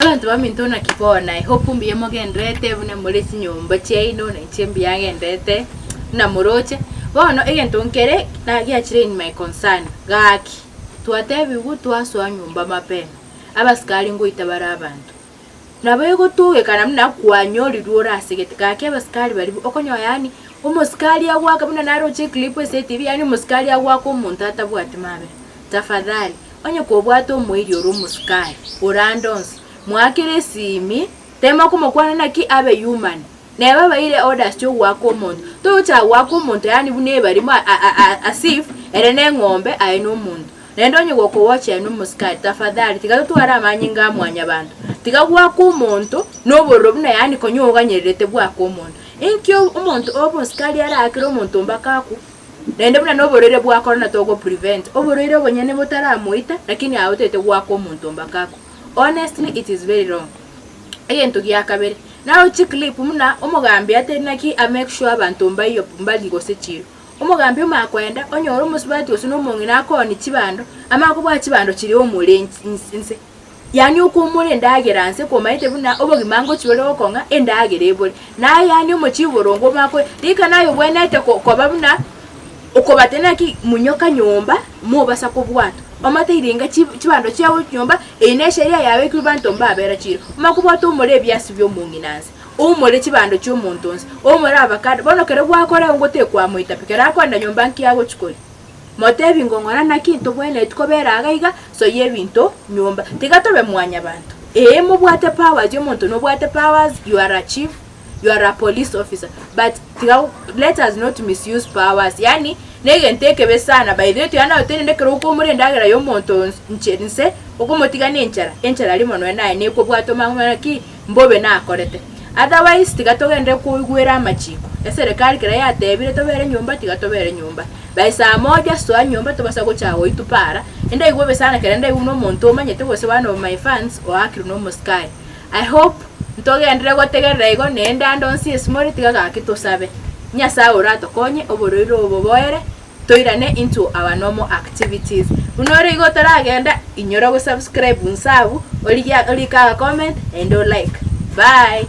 Abanto baminto naki bono, I hope mbuya mogendererete buna more chinyomba chiaino na inche mbuya ngendererete buna moroche. Bono egento nkere nagiachire in my concern, gaki twatebigwe twasoa nyomba mapema, abasikari ngoita bare abanto. Nabo egotogekana buna kwanyorirwe ore ase gete, gaki abasikari baria okonyora yaani omosikari agoaka buna naroche eclip ase etv yaani omosikari agoaka omonto atabwati mabera. Tafadhali, onye kobwate omoiri ore omosikari, ore ande onsi, moakere esimi, tema komokwana naki abe human. Neba abaire orders chiogoaka omonto, togochaka goaka omonto yaani buna ebarimo as if ere ne eng'ombe aye na omonto. Naende onye gokowochia aye na omosikari, tafadhali tiga totware amanyinga a mwanyabanto. Tiga goaka omonto na obororo buna yaani konya oganyererete bwaka omonto. Inki omonto omosikari araakere omonto mpaka akwe? Naende buna noborwaire bwa korona togo prevent, oborwaire obonyene botaramoita lakini aye otagete goaka omonto mpaka akwe. Honestly it is very wrong. Egento gia kabere, naroche clip buna omogambi atari naki a make sure abanto mbaiyo mbari gose chiro. Omogambi omanye koenda onyore omosubati gose na omong'ina akooni chibando, amanye kobwata chibando chiria oumore nse. Yaani okoumora endagera nse komaete buna obogima ngochia ore gokong'a endagera ebore. Naye yaani omochie boronge omanye ko rika naye obwenerete ko koba buna okobatebia naki monyoka nyomba mobasa kobwatwa. Omate irenga chi chibando chiago nyomba, eye ne esheria yabekirwe banto mbabera chiro. Omanye kobwata oumore ebiasi bia omong'ina nse, oumore chibando chia omonto nse, oumore avacado, bono ekero gwakora igo ngote kwamoita pi, kero akoenda nyomba nki agochi koria? Motebi ngong'ora naki ntobwenereti kobera iga iga, soyia ebinto nyomba. Tiga tobe mwanyabanto. Ee mobwate powers omonto nobwate powers, you are a chief, you are a police officer, but tiga let us not misuse powers yaani negento ekebe sana by the way tiga naye otenene ekero okoumora endagera ya omonto nche nse, okomotiga na enchara, enchara rimo nonye naye nekobwata omanye komanya naki mbobe nakorete. Otherwise tiga togenderere koigwera amachiko, eserekari kera yatebire tobere nyomba tiga tobere nyomba. By saa moja soa nyomba tobasa gochaka goitupa ara, indaigwe bobe sana ekero ndaigwe buna omonto omanyete gose one of my fans oakirwe na omosikari. I hope ntogenderere gotegerera igo naende ande onsi ase more tiga gaki tosabe Nyasaye oratokonye oborwaire obo boere toirane into our normal activities. Buna ore igo otaragenda inyora go subscribe nse abwo origie orike aga comment naende o like. Bye.